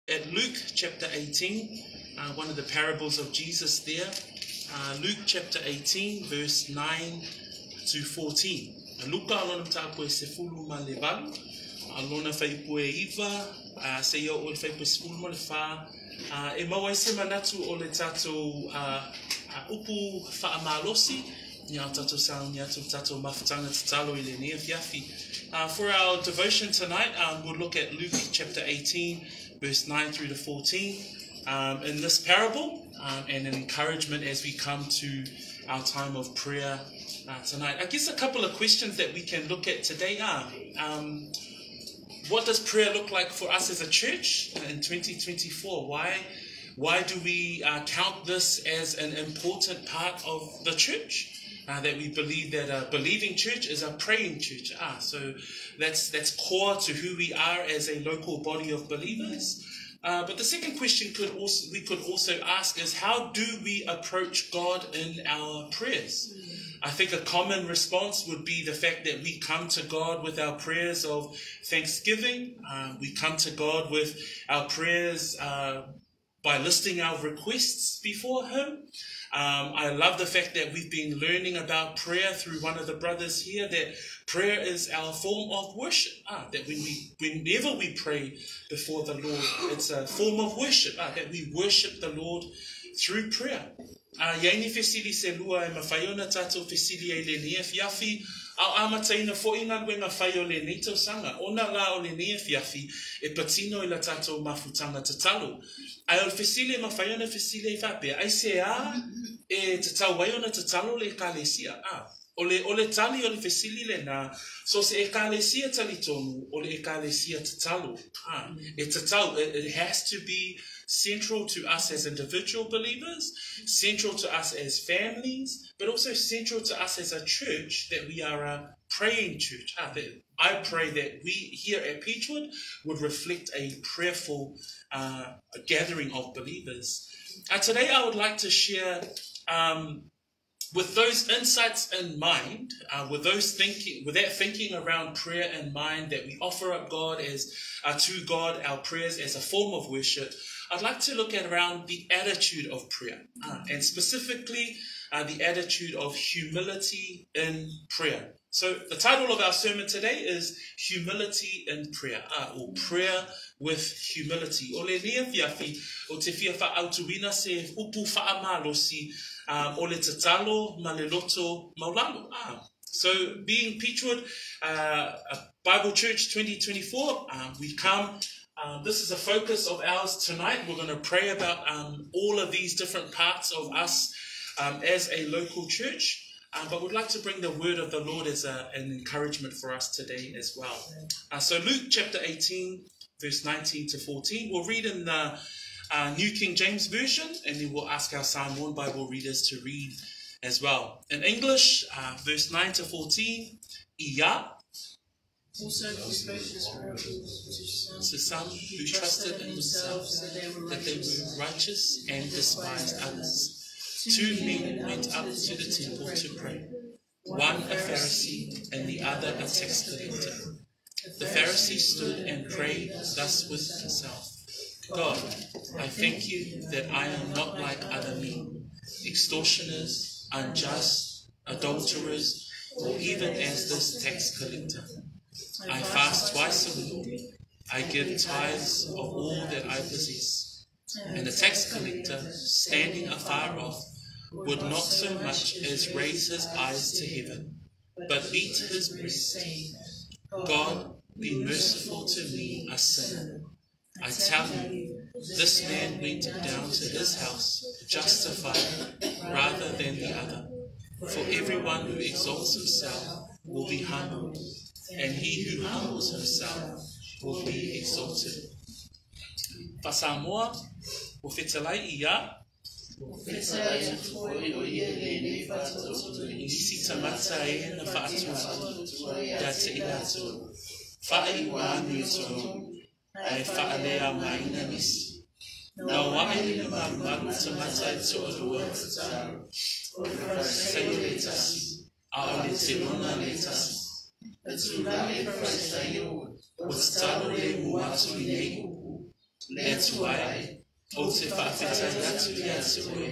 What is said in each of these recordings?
At Luke chapter 18, uh, one of the parables of Jesus there. Uh, Luke chapter 18, verse 9 to 14. Luka alona mtapu e sefulu ma le valu, alona faipue iva, uh, se ia o le faipue sefulu ma le fa, uh, e maua ai se manatu o le tatou uh, uh, upu whaamalosi, ia o tatou sauni atu tatou mafutanga tatalo i lenei afiafi. Uh, for our devotion tonight, um, we'll look at Luke chapter 18, verse 9 through to 14. Um, in this parable, um, and an encouragement as we come to our time of prayer uh, tonight. I guess a couple of questions that we can look at today are um, what does prayer look like for us as a church in 2024? Why, why do we uh, count this as an important part of the church? Uh, that we believe that a believing church is a praying church. Ah, so that's that's core to who we are as a local body of believers. Uh, but the second question could also we could also ask is how do we approach God in our prayers? I think a common response would be the fact that we come to God with our prayers of thanksgiving. Uh, we come to God with our prayers uh, by listing our requests before Him. Um, I love the fact that we've been learning about prayer through one of the brothers here, that prayer is our form of worship. Ah, that when we, whenever we pray before the Lord, it's a form of worship, ah, that we worship the Lord through prayer. A i ai ni fesili se lua e mawhai ona tatou fesili ai lenei afiafi, a o amataina fo'i galuega fai o lenei tausaga, ona la o lenei afiafi e patino i la tatou mafutanga tatalo. Ae o le fesili e mawhai ona fesili ai faapea, aisea e tatau ai ona tatalo le Ekalesia? A, o le, o le tali o le fesili lenā, so se Ekalesia talitonu, o le Ekalesia tatalo. A, e tatau, it, it has to be central to us as individual believers, central to us as families, but also central to us as a church that we are a praying church. Ah, that I pray that we here at Peachwood would reflect a prayerful uh, gathering of believers. Uh, today I would like to share um, with those insights in mind, uh, with those thinking, with that thinking around prayer in mind, that we offer up God as uh, to God our prayers as a form of worship, I'd like to look at around the attitude of prayer, uh, and specifically uh, the attitude of humility in prayer. So the title of our sermon today is Humility in Prayer, uh, or Prayer with Humility. O le nia fiafi, o te fia whaautuina se upu whaamalosi, um, o le tatalo ma le loto maulalo. Ah. So being Peachwood uh, Bible Church 2024, um, we come uh, this is a focus of ours tonight. We're going to pray about um, all of these different parts of us um, as a local church. Um, but we'd like to bring the word of the Lord as a, an encouragement for us today as well. Uh, so, Luke chapter 18, verse 19 to 14, we'll read in the uh, New King James Version, and then we'll ask our Samoan Bible readers to read as well. In English, uh, verse 9 to 14, Iya. Also he spoke this parable to some who trusted in themselves that they were righteous and despised others. Two men went up to the temple to pray, one a Pharisee and the other a tax collector. The Pharisee stood and prayed thus with himself God, I thank you that I am not like other men, extortioners, unjust, adulterers, or even as this tax collector. I fast twice a week. I give tithes of all that I possess. And the tax collector, standing afar off, would not so much as raise his eyes to heaven, but beat his breast, saying, God, be merciful to me, a sinner. I tell you, this man went down to his house justified rather than the other. For everyone who exalts himself will be humbled, and he who humbles himself will be exalted. Fasamoa, o fetalai ia. I nisi tamata e na whaatua ia te i latou, whaai ua anu i tonu, ae whaalea maina nisi. Nau ae le marumaru tamata e toalua, saio le tasi, a o le telona le tasi. O tatalo le mu atu i nei upu. Le Atua e, ou te faafetai atu ia te oe,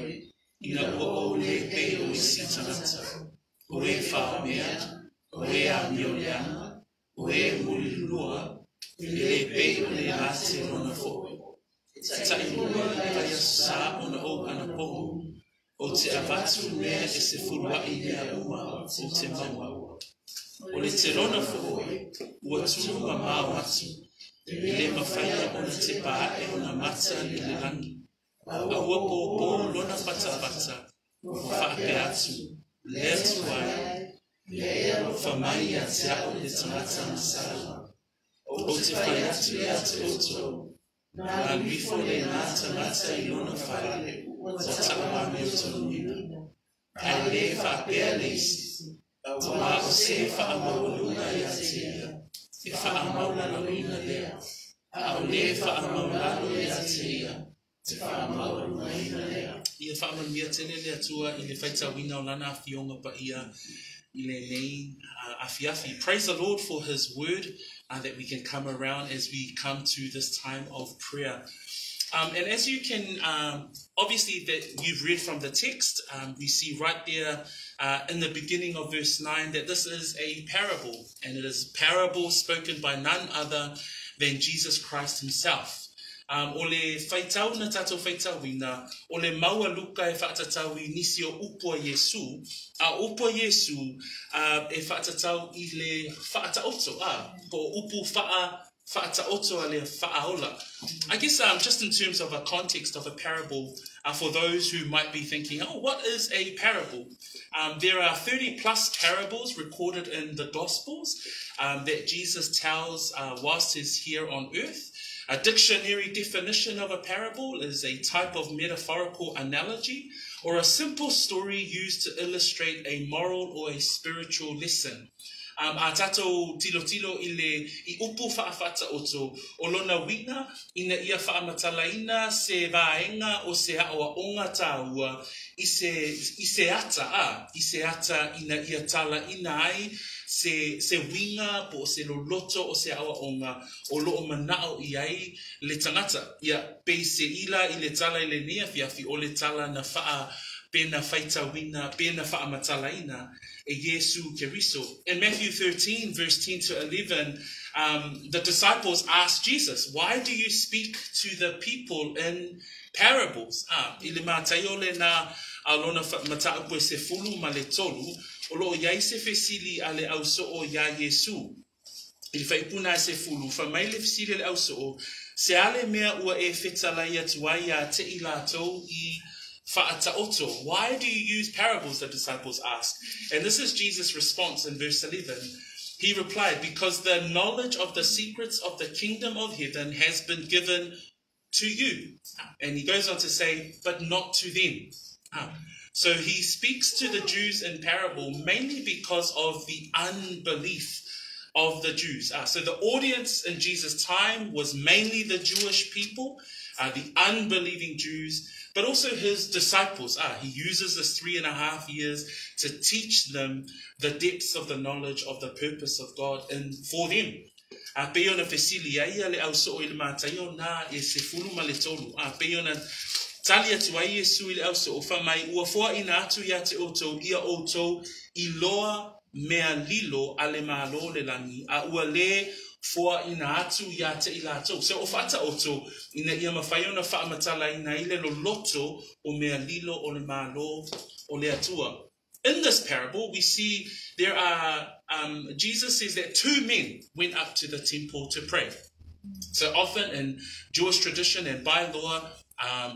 ina ua ou le pei o isi tagata, o e faomea, o e amioleaga, o e mulilua, e le pei o le la te lona foʻi. E taʻilua i le vaiaso sa ona ou anapogi, ou te avatu mea e sefuluaʻi mea uma ou te maua. O le telona foʻi ua tuumamao atu, e le mafaia ona tepa aʻe ona mata i le lagi. A ua pōpō lona fatafata, ua faapea atu, Le Atua e, e alofa mai ia te a'u le tagata gasala. Ou te fai atu ia te outou, na alu ifo lenā tagata i lona fale ua taʻauamiotonuina, ae lē faapea le isi, auā o se faamaualuga ia te ia, e faamaualaloina lea, a o le faamaualalo ia te ia, e faamaualugaina lea. Ia faamanuia tele le Atua i le faitauina o lana afioga paia i lenei afiafi. Praise the Lord for his word that we can come around as we come to this time of prayer. And as you can, obviously that you've read from the text, we see right there in the beginning of verse 9 that this is a parable, and it is parable spoken by none other than Jesus Christ himself. O le faitau na tātou faitauina, o le mau a Luka e faatatau i nisi o upu a Iesū, a o upu a Iesū e faatatau i le faataoto, a, po o upu faa, faataoto a le Faaola. I guess just in terms of a context of a parable, for those who might be thinking, oh, what is a parable? There are 30 plus parables recorded in the Gospels that Jesus tells whilst he's here on earth. A dictionary definition of a parable is a type of metaphorical analogy or a simple story used to illustrate a moral or a spiritual lesson. A tātou tilotilo i le i upu faafaataoto, o lona uiga ina ia faamatalaina se vaega o se aʻoaʻoga tāua i se, i se ata, a, i se ata ina ia talaʻina ai se, se uiga po o se loloto o se aʻoaʻoga o loo manaʻo i ai le tagata. Ia, pei se ila i le tala i lenei afiafi o le tala na faa pe na faitauina, pe na faamatalaina e Iesu Keriso. In Matthew 13, verse 10 to 11, the disciples asked Jesus, "Why do you speak to the people in parables?" Ah, i le Mataio lenā a lona mataupu e 13, o loo i ai se fesili a le ausoo iā Iesu. I le faaiupu lena e 10, fai mai le fesili a le ausoo, Se a le mea ua e fetalai atu ai ia te i lātou i faataoto? Why do you use parables, the disciples ask. And this is Jesus' response in verse 11. He replied, Because the knowledge of the secrets of the kingdom of heaven has been given to you. And he goes on to say, but not to them. So he speaks to the Jews in parable mainly because of the unbelief of the Jews. So the audience in Jesus' time was mainly the Jewish people, the unbelieving Jews, but also his disciples. He uses this 3.5 years to teach them the depths of the knowledge of the purpose of God in, for them. A pei ona fesili ai a le ausoo i le Mataio na e 13, a pei ona tali atu ai Iesu i le ausoo, fai mai, Ua foaʻina atu ia te outou ia outou iloa mea lilo a le Malo o le lagi, a ua lē foaʻina atu ia te i latou. So o faataoto ina ia mafai ona faamatalaina ai le loloto o mea lilo o le Malo o le Atua. In this parable, we see there are, Jesus says that two men went up to the temple to pray. So often in Jewish tradition and by law,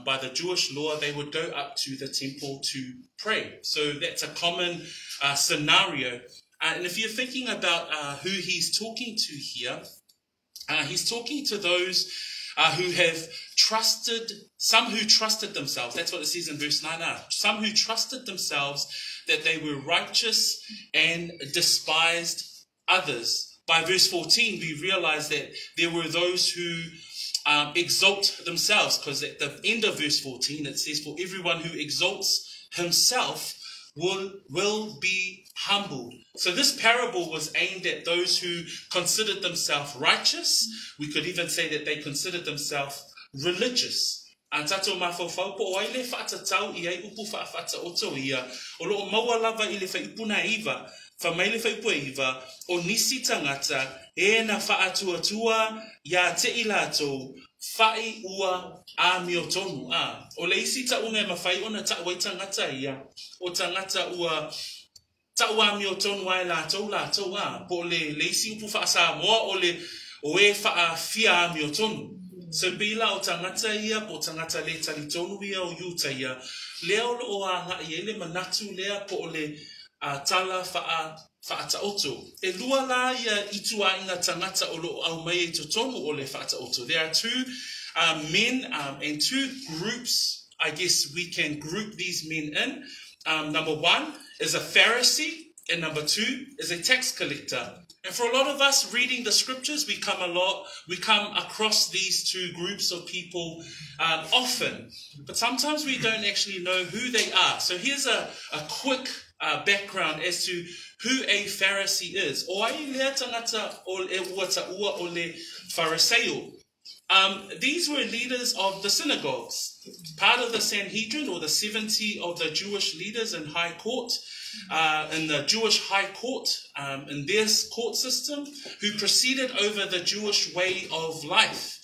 by the Jewish law, they would go up to the temple to pray. So that's a common scenario. And if you're thinking about who he's talking to here, he's talking to those who have trusted, some who trusted themselves. That's what it says in verse 9. Some who trusted themselves that they were righteous and despised others. By verse 14, we realize that there were those who exalt themselves, because at the end of verse 14, it says, For everyone who exalts himself will be humbled. So this parable was aimed at those who considered themselves righteous. We could even say that they considered themselves religious. A tatou mafaufau po o ai le faatatau i ai upu faafaataoto ia, o lo o maua lava i le fuaiupu na 9, fai mai le fuaiupu e 9, o nisi tagata e na faatuatua iā te i latou, fa'i ua amiotonu. A o le isi tauga e mafai ona ta'u ai tagata ia, o tagata ua ta'u amiotonu lava e latou latou, a po o le le isi upu faa-Samoa o le o e faafia amiotonu. So pei la o tagata ia po o tagata lē talitonu ia o Iutaia lea o lo o aga'i ai le manatu lea po o le a tala faa faataoto. E lua la ia ituaiga tagata o lo o aumaia i totonu o le faataoto. There are two men and two groups, I guess we can group these men in. Number one is a Pharisee and number two is a tax collector. And for a lot of us reading the scriptures, we come a lot, we come across these two groups of people often, but sometimes we don't actually know who they are. So here's a, a quick background as to who a Pharisee is. O ai lea tagata o e ua ta'ua o le Fariseio. These were leaders of the synagogues, part of the Sanhedrin or the 70 of the Jewish leaders in high court, in the Jewish high court, in their court system, who proceeded over the Jewish way of life.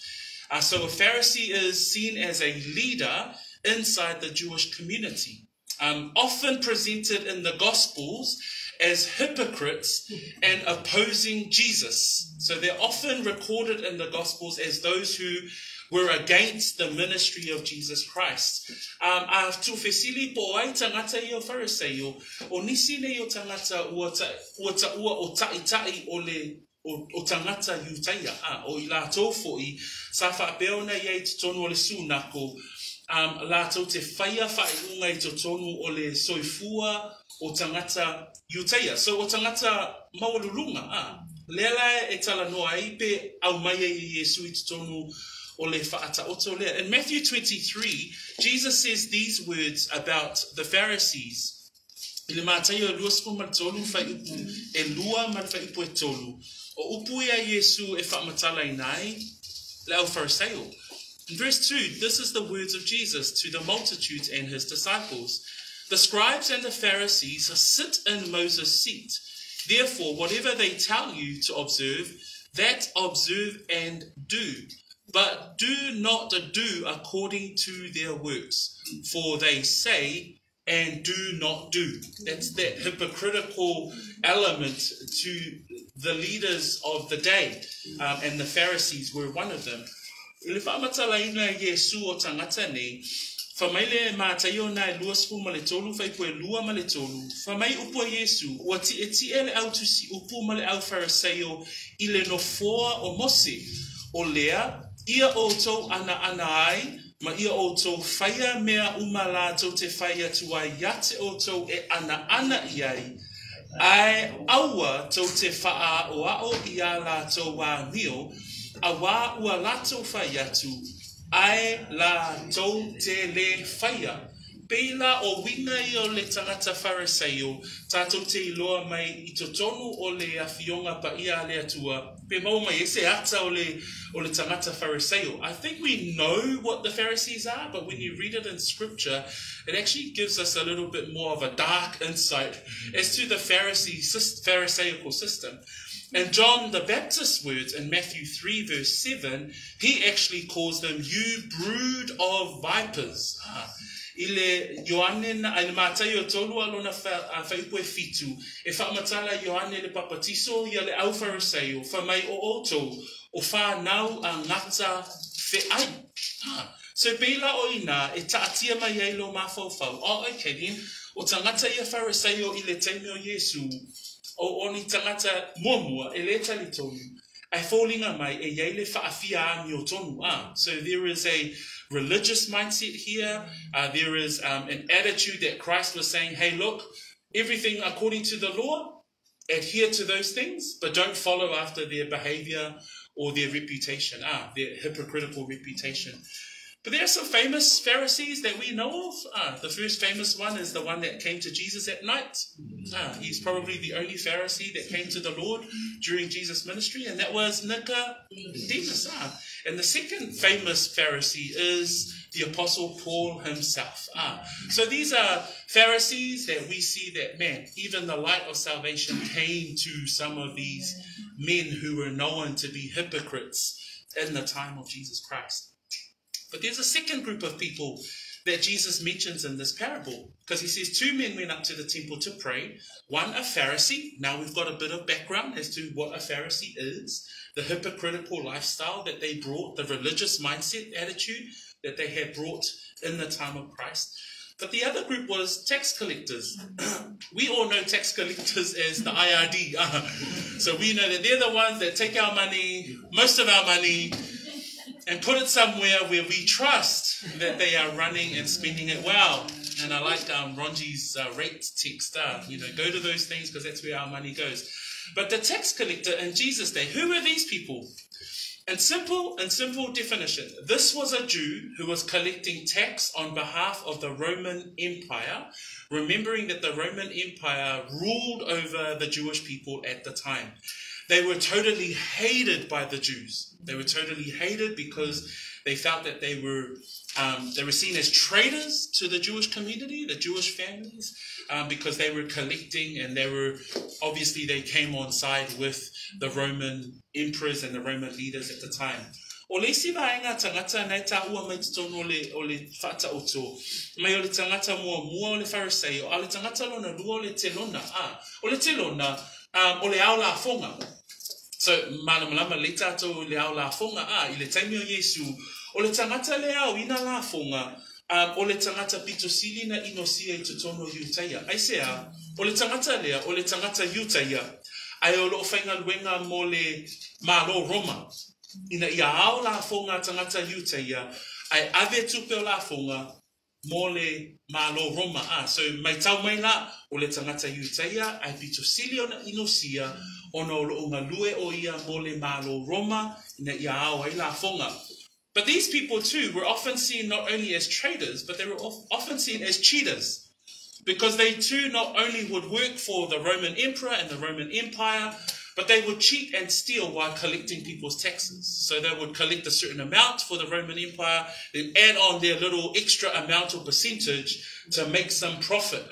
So a Pharisee is seen as a leader inside the Jewish community. Often presented in the Gospels as hypocrites and opposing Jesus. So they're often recorded in the Gospels as those who were against the ministry of Jesus Christ. A tuufesili po o ai tagata ia o Fariseio, o nisi nei o tagata ua, ta, ua ta'ua o ta'ita'i o le o, o tagata Iutaia, a, o i latou fo'i, sa faapea ona i ai i totonu o le sunako, um, latou te faia faaiuga i totonu o le soifua o tagata Iutaia. So o tagata maualuluga, a, lea la e talanoa ai pe aumai ai e Iesu i totonu o le faataoto lea. In Matthew 23, Jesus says these words about the Pharisees. I le Mataio e 23 fuaiupu e 2 ma le fuaiupu e 3, o upu ia a Iesu e faamatalaina ai le au Fariseio. In verse 2, this is the words of Jesus to the multitudes and his disciples. The scribes and the Pharisees sit in Moses' seat. Therefore, whatever they tell you to observe, that observe and do. But do not do according to their works, for they say and do not do. That's that hypocritical element to the leaders of the day, and the Pharisees were one of them. I le faamatalaina e Iesu o tagata nei, fai mai le Mataio na e 23 fuaiupu e 2 ma le 3, fai mai upu a Iesu, ua tietie le au tusi upu ma le au Fariseio i le nofoa o Mose, o lea, ia outou anaana ai, ma ia outou faia mea uma latou te fai atu ai ia te outou e anaana i ai, ae aua tou te faaaoao i ā latou amio, auā ua latou fai atu, ae latou te le faia. Pei la o uiga ia o le tagata Fariseio, tatou te iloa mai i totonu o le Afioga Paia a le Atua, pe maua mai ai se ata o le, o le tagata Fariseio. I think we know what the Pharisees are, but when you read it in scripture, it actually gives us a little bit more of a dark insight as to the Pharisee, Pharisaical system. In John the Baptist's words in Matthew 3 verse 7, he actually calls them, you brood of vipers. Ah. I le Ioane, i le Mataio tolu a lona fuaiupu e fitu, e faamatala e Ioane le Papatiso ia le au Fariseio, fai mai o outou, o whānau a ngata fe'ai. Ah. So pei la o inā e taatia mai ai lo mafaufau. Oh, okay then. O tagata ia Fariseio i le taimi o Iesu, o, o ni tagata muamua e le talitonu, ae foliga mai e iai le faafia amiotonu. Ah. So there is a religious mindset here. There is an attitude that Christ was saying, hey, look, everything according to the law, adhere to those things, but don't follow after their behavior or their reputation, their hypocritical reputation. But there are some famous Pharisees that we know of. The first famous one is the one that came to Jesus at night. He's probably the only Pharisee that came to the Lord during Jesus' ministry, and that was Nicodemus. And the second famous Pharisee is the Apostle Paul himself. So these are Pharisees that we see that, man, even the light of salvation came to some of these men who were known to be hypocrites in the time of Jesus Christ. But there's a second group of people that Jesus mentions in this parable, because he says two men went up to the temple to pray, one a Pharisee. Now we've got a bit of background as to what a Pharisee is, the hypocritical lifestyle that they brought, the religious mindset attitude that they had brought in the time of Christ. But the other group was tax collectors. We all know tax collectors as the IRD. So we know that they're the ones that take our money, most of our money, and put it somewhere where we trust that they are running and spending it well. And I like Ronji's rate text. Go to those things because that's where our money goes. But the tax collector in Jesus' day, who were these people? In simple definition, this was a Jew who was collecting tax on behalf of the Roman Empire, remembering that the Roman Empire ruled over the Jewish people at the time. They were totally hated by the Jews. They were totally hated because they felt that they were seen as traitors to the Jewish community, the Jewish families, because they were collecting and they were, obviously they came on side with the Roman emperors and the Roman leaders at the time. O le isi vaenga tangata nei tā ua mai te tonu o le whata o tō. Mai o le tangata mua mua o le Pharisee, o le tangata lona lua o le telona. O le telona, o le ao la fonga. So, malamalama le tātou le ao la fonga, i le taimi o Yesu, o le tangata le ao ina la fonga, o le tangata pitosili na inosia i te tono Iutaia. Ai se a, o le tangata lea, o le tangata Iutaia, ai o loo whainga luenga mo le malo Roma. Ina ia ao la fonga tangata Iutaia, ai ave tupe o la fonga mo le malo Roma. So, mai tau mai la, o le tangata Iutaia, ai pitosili ona inosia, ona o lo'o lue o ia mo le malo Roma, ina ia ao ai la fonga. But these people too were often seen not only as traders, but they were often seen as cheaters, because they too not only would work for the Roman emperor and the Roman Empire, but they would cheat and steal while collecting people's taxes. So they would collect a certain amount for the Roman Empire, then add on their little extra amount or percentage to make some profit.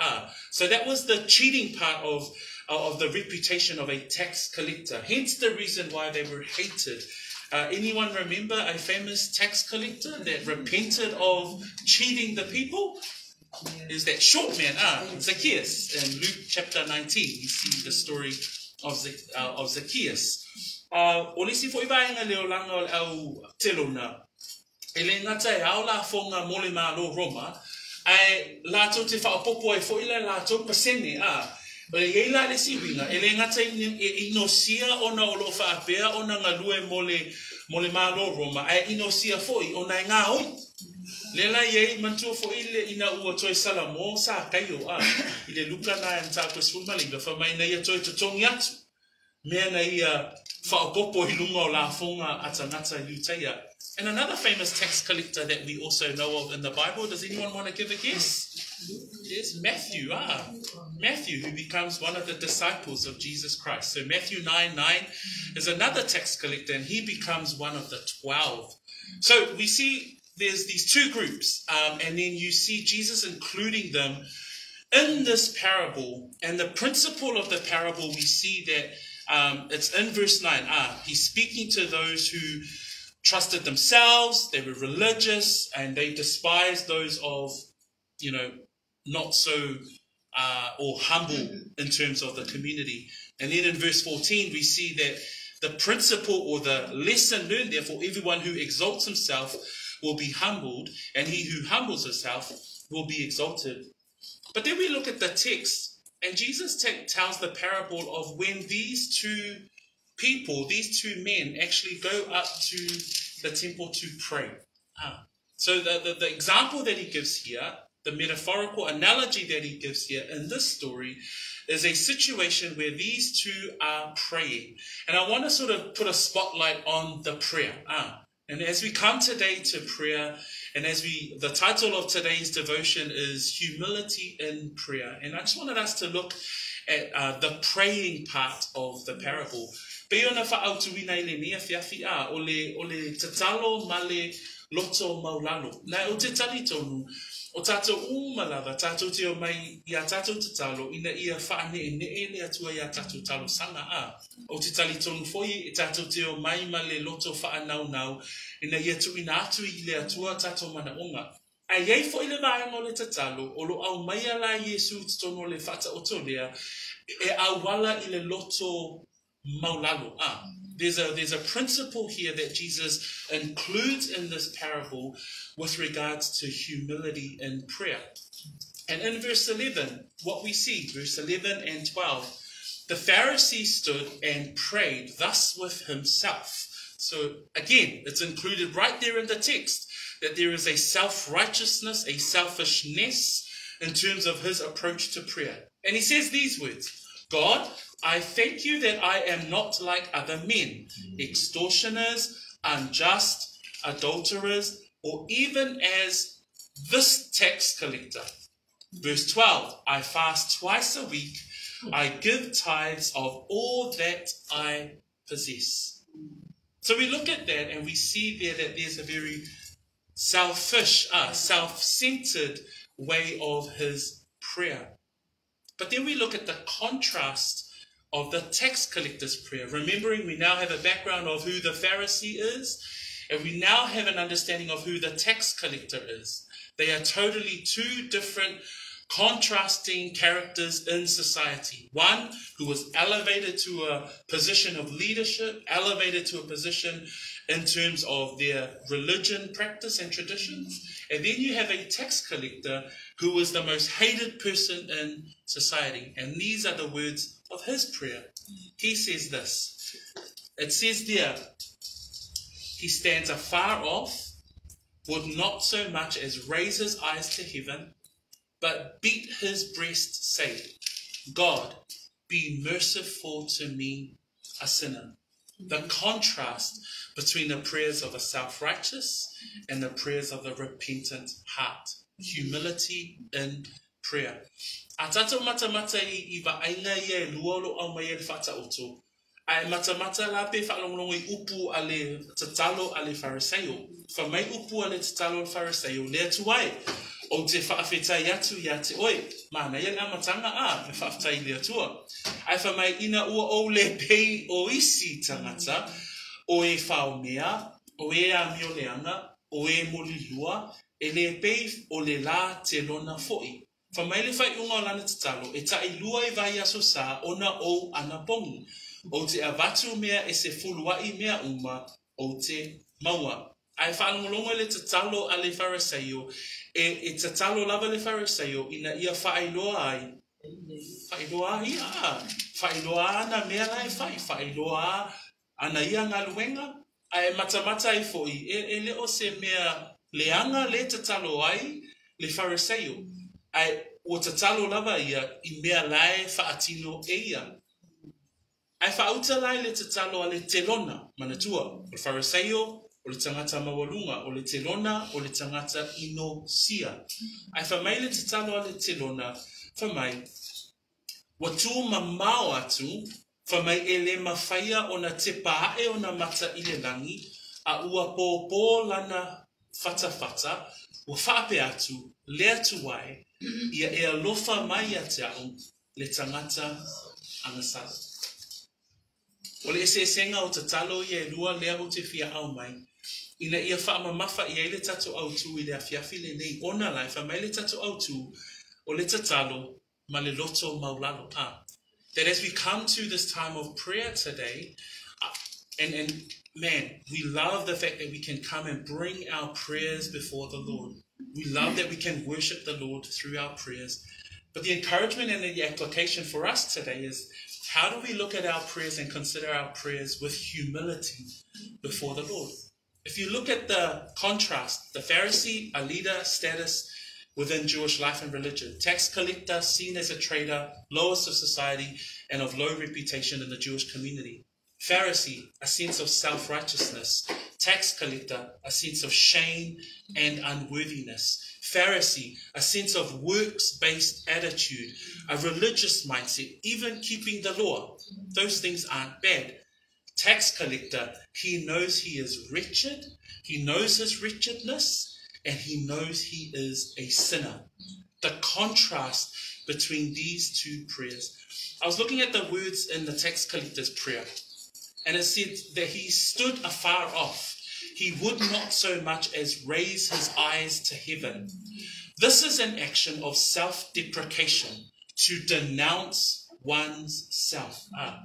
So that was the cheating part of the reputation of a tax collector. Hence the reason why they were hated. Anyone remember a famous tax collector that repented of cheating the people? Is that short man, Zacchaeus. In Luke chapter 19, you see the story of Zacchaeus. O lisi fo ivaenga le olanga o le au telona. E le ngata e ao la fonga mo le malo Roma, ai lātou te whaapopo ai fo ila lātou pasene, O le iei la le siwinga, e le ngata e inosia ona o lo whaapea ona ngā lue mo le malo Roma, ai inosia foi ona e ngā oi. Le la iei mantua foi le ina ua toi Salamo sa kaio, i le Luka nā en tāko sfulmalinga, wha mai na ia toi totongi atu. Mea na ia whaopopo i lunga o la fonga a tangata Iutaia. And another famous tax collector that we also know of in the Bible, does anyone want to give a guess? Yes, Matthew. Matthew, who becomes one of the disciples of Jesus Christ. So Matthew 9:9 is another tax collector, and he becomes one of the 12. So we see there's these two groups, and then you see Jesus including them in this parable. And the principle of the parable, we see that it's in verse 9. He's speaking to those who trusted themselves, they were religious, and they despised those of, not so or humble in terms of the community. And then in verse 14, we see that the principle or the lesson learned, therefore, everyone who exalts himself will be humbled, and he who humbles himself will be exalted. But then we look at the text, and Jesus tells the parable of when these two people, these two men, actually go up to the temple to pray. So the example that he gives here, the metaphorical analogy that he gives here in this story, is a situation where these two are praying. And I want to sort of put a spotlight on the prayer. And as we come today to prayer, and as the title of today's devotion is Humility in Prayer. And I just wanted us to look at the praying part of the parable. Pei ona faaautuina i lenei afiafi, a, o le, o le tatalo ma le loto maulalo. Na, ou te talitonu, o tatou uma lava, tatou te omai i a tatou tatalo ina ia faaneenee le Atua i a tatou talosaga, a. Ou te talitonu foi, tatou te omai ma le loto faanaunau ina ia tuuina atu i le Atua tatou manaoga. Ae i ai foi le vaega o le tatalo o lo o aumaia la Iesu i totonu o le faataoto lea e auala i le loto maulalo. A. There's a, there's a principle here that Jesus includes in this parable with regards to humility in prayer. And in verse 11, what we see, verse 11 and 12, the Pharisee stood and prayed thus with himself. So again, it's included right there in the text that there is a self righteousness, a selfishness in terms of his approach to prayer. And he says these words God, I thank you that I am not like other men, extortioners, unjust, adulterers, or even as this tax collector. Verse 12 I fast twice a week, I give tithes of all that I possess. So we look at that and we see there that there's a very selfish, self centered way of his prayer. But then we look at the contrast of the tax collector's prayer, remembering we now have a background of who the Pharisee is, and we now have an understanding of who the tax collector is. They are totally two different contrasting characters in society. One who was elevated to a position of leadership, elevated to a position in terms of their religion practice and traditions. And then you have a tax collector who was the most hated person in society. And these are the words of his prayer. He says this. It says there, he stands afar off, would not so much as raise his eyes to heaven, but beat his breast, saying, God, be merciful to me, a sinner. The contrast between the prayers of a self righteous and the prayers of the repentant heart. Humility in prayer. A tātou matamata i, i vaaiga ia e lua o lo aumai ai le faataoto, a e matamata la pe faalogologo i upu a le tatalo a le Fariseio. Fai mai upu a le tatalo a le Fariseio, Le Atua e, ou te faafetai atu ia te oe. Manaia le amataga, a, me faafetai i le Atua. Ae fai mai, ina ua ou le pei o isi tagata, o e faomea, o e amioleaga, o e molilua, e le pei o le la te lona foi. Fai mai le faaiuga o lana tatalo, e tailua i vaiaso sa ona ou anapogi. Ou te avatu mea e sefuluaʻi mea uma, ou te maua. Ae faalogologo i le tatalo a le Fariseio, e, e tatalo lava le Fariseio ina ia faailoa ai, faailoa ai ia, faailoa ana mea la e fai, faailoa ana ia galuega, ae matamata ai foi, e, e le o se mea leaga le tatalo ai le Fariseio, ae ua tatalo lava ia i mea la e faatino e ia. Ae faauta la i le tatalo a le telona, manatua, o le Fariseio, o le tagata maualuga, o le telona, o le tagata inosia. Ae fai mai le tatalo a le telona, fai mai, Ua tū mamao atu, fai mai e le mafaia ona tepa aʻe ona mata i le lagi, a ua pōpō lana fatafata, ua faapea atu, Le Atua e, ia e alofa mai ia te aʻu, le tagata agasala. O le eseesega o tatalo ia e lua lea ou te fia aumai, ina ia faamamafa i ai le tatou autū i le afiafi lenei, ona la e fai mai le tatou autū, o le tatalo ma le loto maulalo. A. That as we come to this time of prayer today, and, and man, we love the fact that we can come and bring our prayers before the Lord. We love that we can worship the Lord through our prayers. But the encouragement and the application for us today is how do we look at our prayers and consider our prayers with humility before the Lord? If you look at the contrast, the Pharisee, a leader status within Jewish life and religion, tax collector, seen as a traitor, lowest of society, and of low reputation in the Jewish community. Pharisee, a sense of self righteousness. Tax collector, a sense of shame and unworthiness. Pharisee, a sense of works based attitude, a religious mindset, even keeping the law. Those things aren't bad. tax collector, he knows he is wretched, he knows his wretchedness, and he knows he is a sinner. The contrast between these two prayers. I was looking at the words in the tax collector's prayer, and it said that he stood afar off. He would not so much as raise his eyes to heaven. This is an action of self deprecation to denounce one's self. Ah,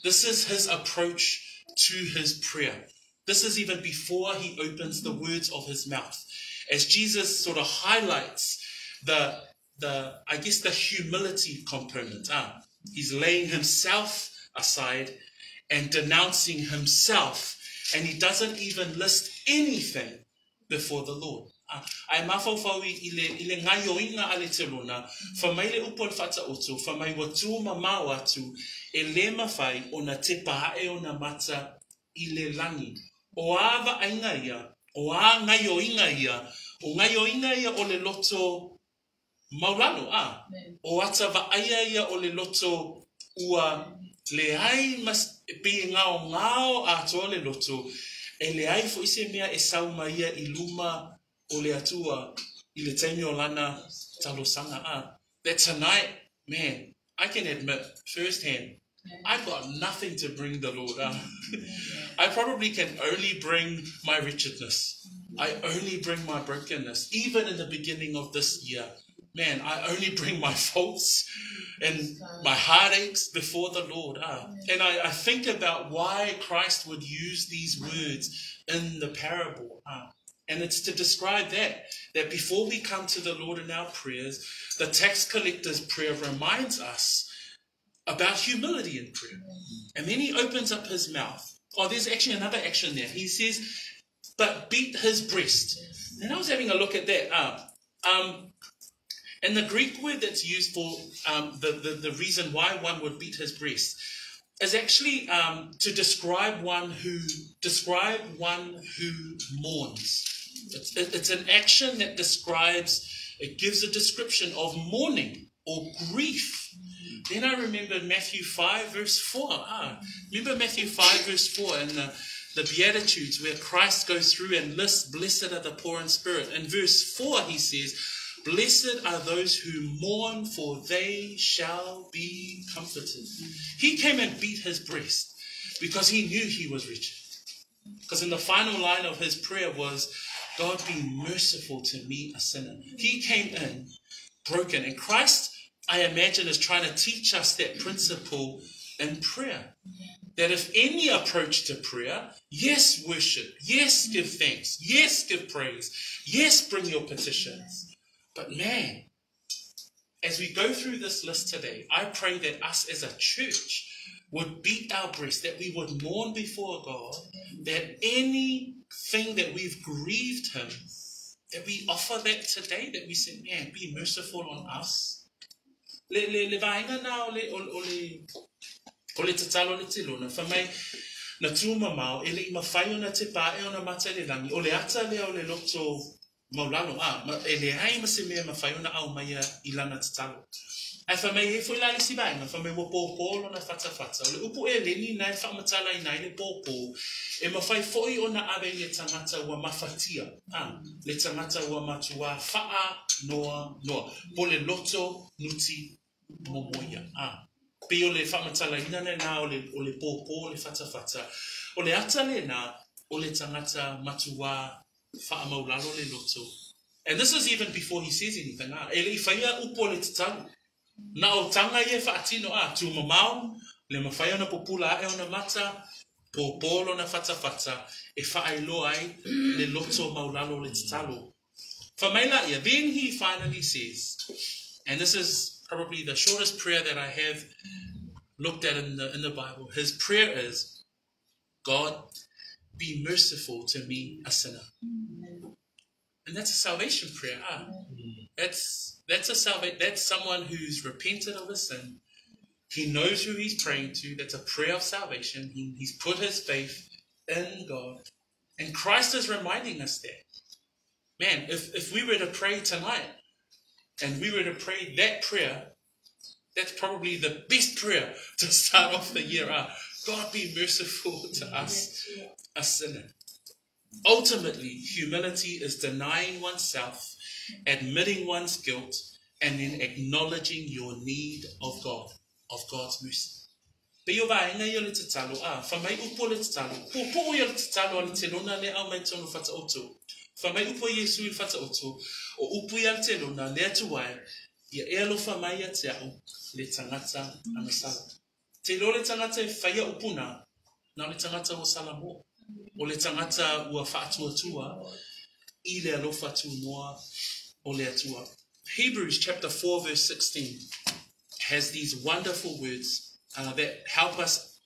this is his approach to his prayer. This is even before he opens the words of his mouth. As Jesus sort of highlights the, the I guess, the humility component. Ah, he's laying himself aside and denouncing himself, and he doesn't even list anything before the Lord. Ae mafaufau i le, i le gaioiga a le telona, fa mai le upu o le faataoto, fa mai ua tu mamao atu, e lē mafai ona tepa aʻe ona mata i le lagi. O a vaaiga ia, o a gaioiga ia, o gaioiga ia o le loto maulalo, a, o ata vaaia ia o le loto ua leai ma, pei e gaogao atoa le loto, e leai foʻi se mea e sau mai ia i luma o le Atua i le taimi o lana talosaga. A, that tonight, man, I can admit firsthand, I've got nothing to bring the Lord. I probably can only bring my wretchedness. I only bring my brokenness. Even in the beginning of this year, man, I only bring my faults and my heartaches before the Lord. And I think about why Christ would use these words in the parable. And it's to describe that, that before we come to the Lord in our prayers, the tax collector's prayer reminds us about humility in prayer. And then he opens up his mouth. Oh, there's actually another action there. He says, but beat his breast. And I was having a look at that. And the Greek word that's used for the, the, the reason why one would beat his breast is actually to describe one who describe one who mourns. It's, it's an action that describes, it gives a description of mourning or grief. Then I remembered Matthew 5, verse 4. Ah, remember Matthew 5, verse 4 in the, the Beatitudes where Christ goes through and lists, Blessed are the poor in spirit. In verse 4, he says, Blessed are those who mourn, for they shall be comforted. He came and beat his breast because he knew he was wretched. Because in the final line of his prayer was, God be merciful to me, a sinner. He came in broken. And Christ, I imagine, is trying to teach us that principle in prayer. That if any approach to prayer, yes, worship, yes, give thanks, yes, give praise, yes, bring your petitions. But man, as we go through this list today, I pray that us as a church would beat our breast, that we would mourn before God, that anything that we've grieved Him, that we offer that today, that we say, man, be merciful on us. Le, le, le vaenga na o le, o, o le, o le tatalo le telona, fa mai, na tū mamao, e le i mawhai ona te pā e ona mata le langi, o le ata lea o le loto maulalo, a, ma, e leai ma se mea e mafai ona aumaia i lana tatalo. Ae fai mai e foi la le isi vaega, fai mai ua pōpō lona fatafata. O le upu eleni na e faamatalaina ai le pōpō, e mafai foi ona ave i le tagata ua mafatia, a, le tagata ua matuā faanoanoa, po le loto nuti momoia, a. Pei o le faamatalaina lena o le, o le pōpō le fatafata. O le ata lena o le tagata matuā faamaulalo le loto. And this is even before he says anything, ah. E le i faia upu o le tatalo. Na o taga ia e faatino, ah, tumamao, le mafai ona pupula ae ona mata, pōpō lona fatafata, e faailoa ai le loto maulalo o le tatalo. Fai mai laia, then he finally says, and this is probably the shortest prayer that I have looked at in the, in the Bible. His prayer is, God, be merciful to me, a sinner. And that's a salvation prayer. Ah, that's that's a salva- That's someone who's repented of his sin. He knows who he's praying to. That's a prayer of salvation. He, he's put his faith in God. And Christ is reminding us that. Man, if, if we were to pray tonight and we were to pray that prayer, that's probably the best prayer to start off the year. Ah, God be merciful to us, a sinner. Ultimately, humility is denying oneself, admitting one's guilt, and then acknowledging your need of God, of God's mercy. Pei o vaega ia o le tatalo, a, fai mai upu o le tatalo, puupuu ia o le tatalo a le telona lea aumai totonu o Fataoto. Fai mai upu a Iesu i le Fataoto, o upu ia a le telona, le Atua e, ia e alofa mai ia te a'u, le tagata agasala. Te iloa le tagata e faia upu na, na o le tagata ua salamoa, o le tagata ua faatuatua i le alofa tunoa o le Atua. Hebrews chapter 4 verse 16 has these wonderful words uh, that help us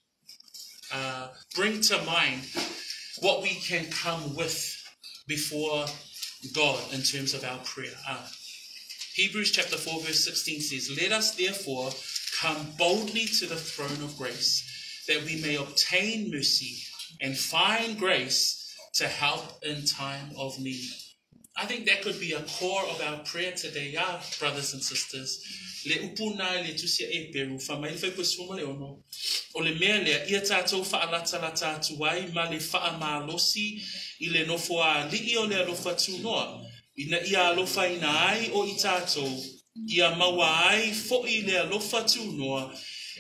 uh, bring to mind what we can come with before God in terms of our prayer. Uh, Hebrews chapter 4, verse 16 says, Let us therefore come boldly to the throne of grace, that we may obtain mercy and find grace to help in time of need. I think that could be a core of our prayer today, yeah, brothers and sisters. Le upu nā i le tusi a Eperu, wha mai le whaipo sefulu ma le ono, o le mea lea, ia tātou whaalatalata atu ai ma le whaamalosi i le nofo ali'i o le alofa tunoa, ina ia alofaina ai o i tātou, ia maua ai fo'i le alofa tunoa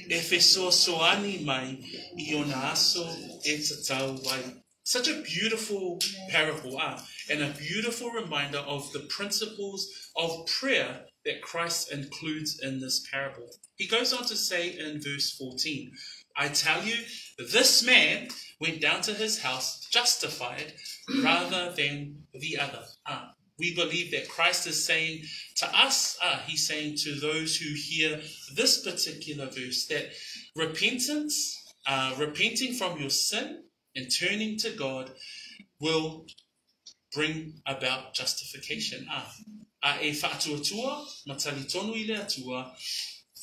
e fesoasoani mai i ona aso e tatau ai. Such a beautiful parable, ah, and a beautiful reminder of the principles of prayer that Christ includes in this parable. He goes on to say in verse 14, I tell you, this man went down to his house justified rather than the other. Ah, we believe that Christ is saying to us, ah, he's saying to those who hear this particular verse, that repentance, uh, repenting from your sin and turning to God will bring about justification. Ah, a e whaatuatua, ma tali tonu i le Atua,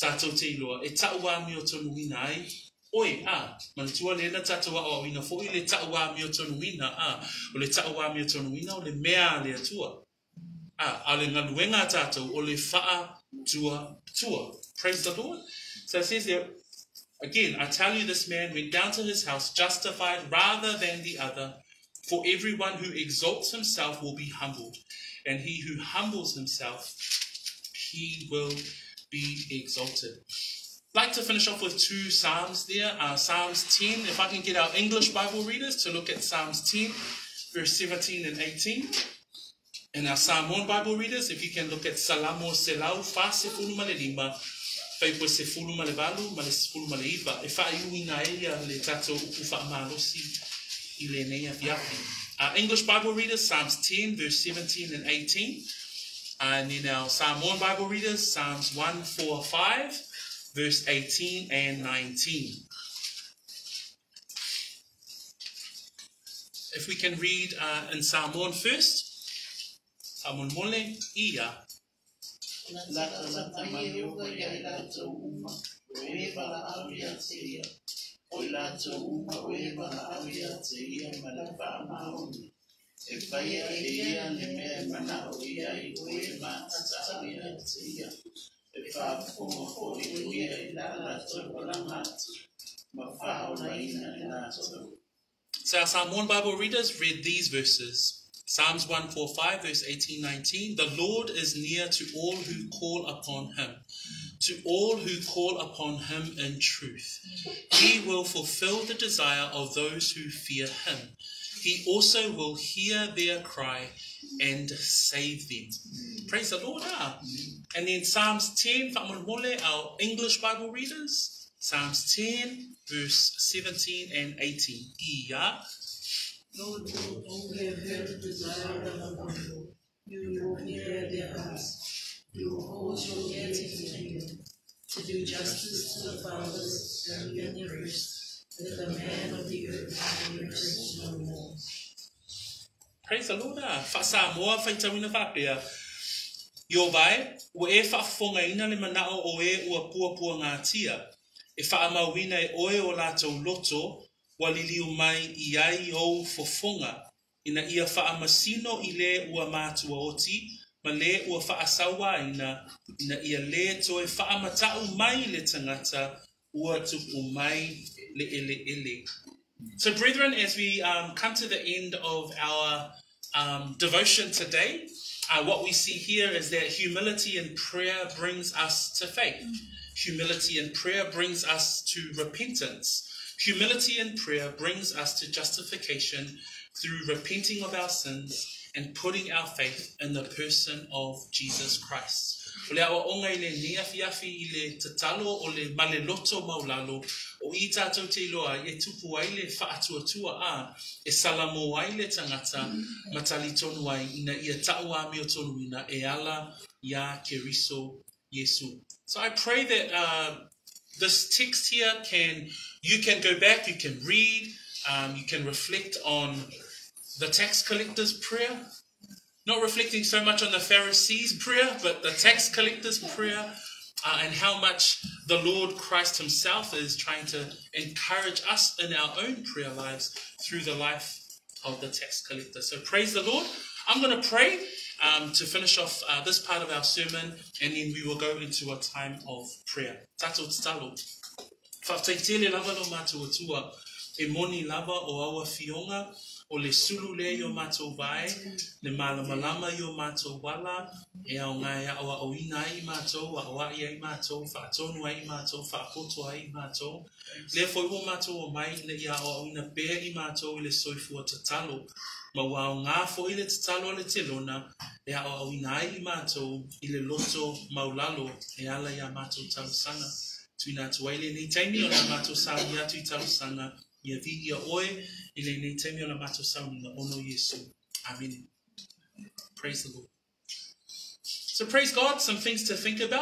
tātou te iloa, e ta'u āmio tonuina ai oe, a, manatua lena tātou aoaoina fo'i le ta'u āmio tonuina, a, o le ta'u āmio tonuina o le mea a le Atua, a, a o le galuega a tātou o le whaatuatua. Praise the Lord. So it says there, again, I tell you this man went down to his house justified rather than the other. For everyone who exalts himself will be humbled, and he who humbles himself, he will be exalted. I'd like to finish off with two Psalms there. Uh, Psalms 10, if I can get our English Bible readers to look at Psalms 10, verse 17 and 18. And our Samoan Bible readers, if you can look at Salamo Selau fa sefulu ma le lima, faipo sefulu ma le valu ma le sefulu ma le iva, e faaiuina ai ia le tatou upu faamalosi i lenei afiafi. Uh, English Bible readers, Psalms 10, verse 17 and 18. Uh, and then our Samoan Bible readers, Psalms 145, verse 18 and 19. If we can read uh, in Samoan first. Faamolemole, ia. Latalata mai Ieova ia i latou uma, o e valaau ia te ia, o i latou uma o e valaau ia te ia ma le faamaoni. E faia e ia le mea e manao i ai o e mātatau ia te ia, e faafofoga foi o ia i la latou palaga atu, ma faaolaina i latou. So our Samoan Bible readers read these verses. Psalms 145, verse 18, 19. The Lord is near to all who call upon him, to all who call upon him in truth. He will fulfill the desire of those who fear him. He also will hear their cry and save them. Praise the Lord. Ah. And then Psalms 10, faamolemole, our English Bible readers. Psalms 10, verse 17 and 18. Ia. Lord, you only have heard the desire of the humble. You will hear their hearts. You will cause your ear to hear, to do justice to the fatherless and the oppressed, that the man of the earth may oppress no more. Praise the Lord. Ah. Faa-Samoa, faitauina faapea, Ieova e, ua e faafofogaina le manao o e ua puapuagatia, e faamauina e oe o latou loto ua liliu mai i ai ou fofoga, ina ia faamasino i le ua matuaoti ma le ua faasauaina, ina ia lē toe faamata'u mai le tagata Ua tupu mai le eleele. So, brethren, as we come to the end of our devotion today, what we see here is that humility in prayer brings us to faith. Humility in prayer brings us to repentance. Humility in prayer brings us to justification through repenting of our sins and putting our faith in the person of Jesus Christ. O le aoaoga i lenei afiafi i le tatalo o le ma le loto maulalo o i tātou te iloa ai e tupu ai le faatuatua a e salamo ai le tangata ma talitonu ai ina ia ta'u āmiotonuina e ala iā Keriso Iesu. So I pray that this text here can, you can go back, you can read, you can reflect on the tax collector's prayer. Not reflecting so much on the Pharisees' prayer, but the tax collector's prayer, and how much the Lord Christ Himself is trying to encourage us in our own prayer lives through the life of the tax collector. So praise the Lord. I'm going to pray to finish off this part of our sermon, and then we will go into a time of prayer. Tato tatalo. Whafetai tele lava lo mātou atua, e moni lava o aua fionga, o le sulu le i o mātou vai, le malamalama i o mātou wala, e au ngai au au ina ai mātou, a oa i ai mātou, whaatonu ai mātou, whaapoto ai mātou. Le foi o mātou o mai, le ia au au ina pea i mātou i le soifua tatalo. Ma ua au ngā fo i le tatalo le te lona, e au au ina ai i mātou i le loto maulalo, e ala i a mātou talusanga. Tuina atu ai lenei taimi o la mātou sauni atu i talusanga, ia vi ia oe i lenei taimi o la mātou sauniga ono Iesu. Amen. Praise the Lord. So praise God, some things to think about.